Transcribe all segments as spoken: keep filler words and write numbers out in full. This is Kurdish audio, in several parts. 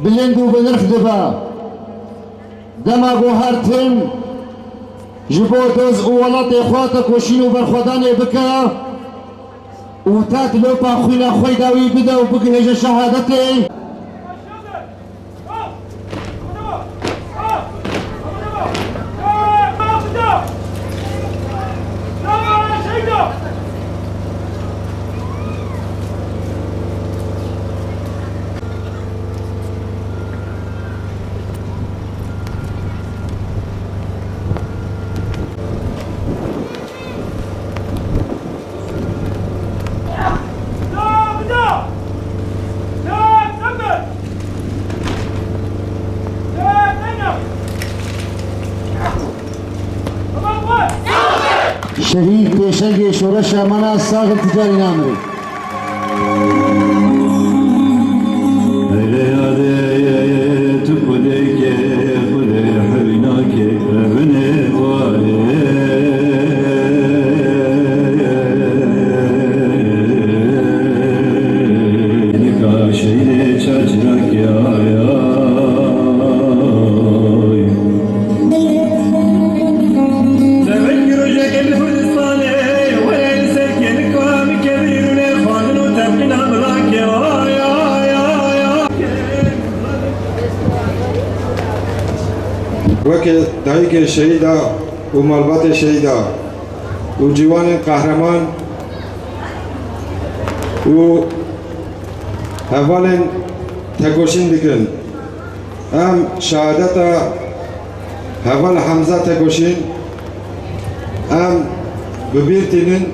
Bilind û binirx dibe. Dema ku her tim ji bo doz û welatê xwe tekoşîn û berxwedanê bike û tek lopa xwîna xwe dawî bide û bigihêje şehadetê. Şehîd pêşengê şoreşa me ne, sax in, ti carî namirê. Weke dayikê şehîda û malbatê şehîda û ciwanên qehreman û hevalên tekoşîn dikin. Em şehadeta heval Hemza Tekoşîn em bi bîr tînin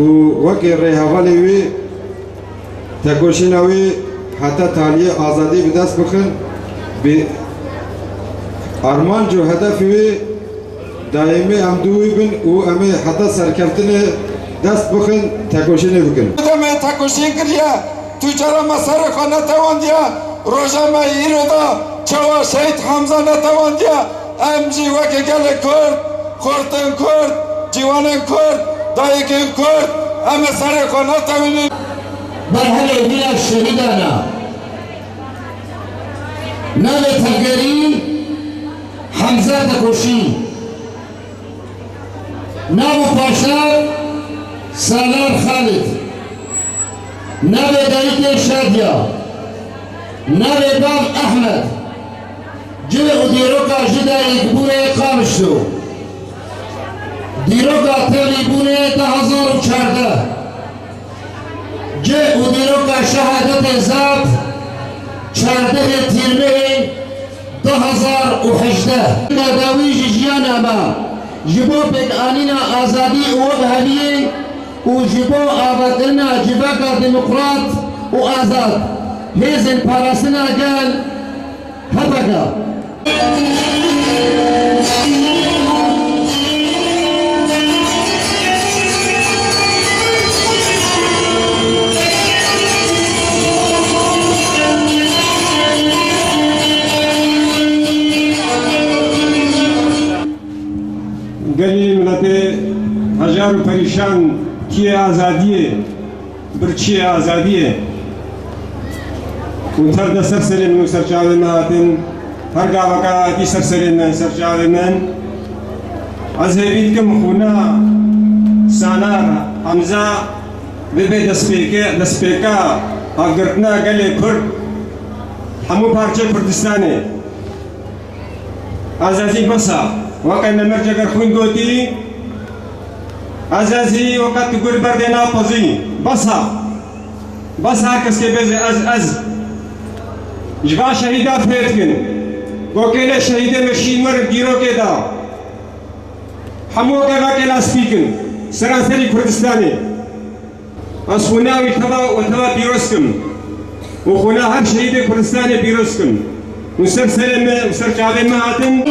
û wekî rêhevalê wî tekoşîna wî heta taliyê azadî bi dest bixin. Bi armanc û hedefê wî daîmî em dû wî bin û em ê heta serkeftinê dest bixin, tekoşînê bikin. Demê tekoşîn kiriye, tu cara me serê xwe netewandiye, roja me îro de çawa Şehîd Hemza netewandiye, em jî weke gelê Kurd, xortên Kurd, ciwanên Kurd, dayikên Kurd, em ê serê xwe netewînin. Berhemê vîna şehîdan e. Navê tevgerî Hemza Tekoşîn. Nav û paşnav Salar Xalid. Navê dayikê Şadiya. Navê bav Ehmed. Cih û dîroka ji dayikbûnê Qamişlo. Dîroka tevlîbûnê du hezar û çardeh. Cih û dîroka şehadetê Zap, çardehê Tîrmehê du hezar û hejdeh. Dawî ji jiyana me, ji bo pêkanîna azadî û wekheviyê û ji bo avakirina civaka demokrat û azad, hêzên parastina gel, H P G. Gelî miletê hejar û perîşan tiyê azadiyê. Birçiyê azadiyê. Hûn tevde ser serê min û ser çavê me hatin. Her gaveka hatî ser serê min, ser çavê min. Ez hêvî dikim xwîna Salar Hemza bibe destpêke, destpêka havgirtina gelê Kurd, hemû parçeyê Kurdistanê. Azazî bes e. Weke Nemir Cegerxwîn gotî, Azazî weke tu gur berdê nav pozî. Bes e. Bes e, her kes kê bêje ez, ez. Ji van şehîda fêr dikin. Gokê ne şehîdê me şîn werin dîrokê de. Hemû weke vekê lastîk in. Seranserî Kurdistanê. Ez xwîna wî teva û teva pîroz kim û xwîna her şehîdê Kurdistanê pîroz kim. Hûn ser serê me û ser çavê me hatin.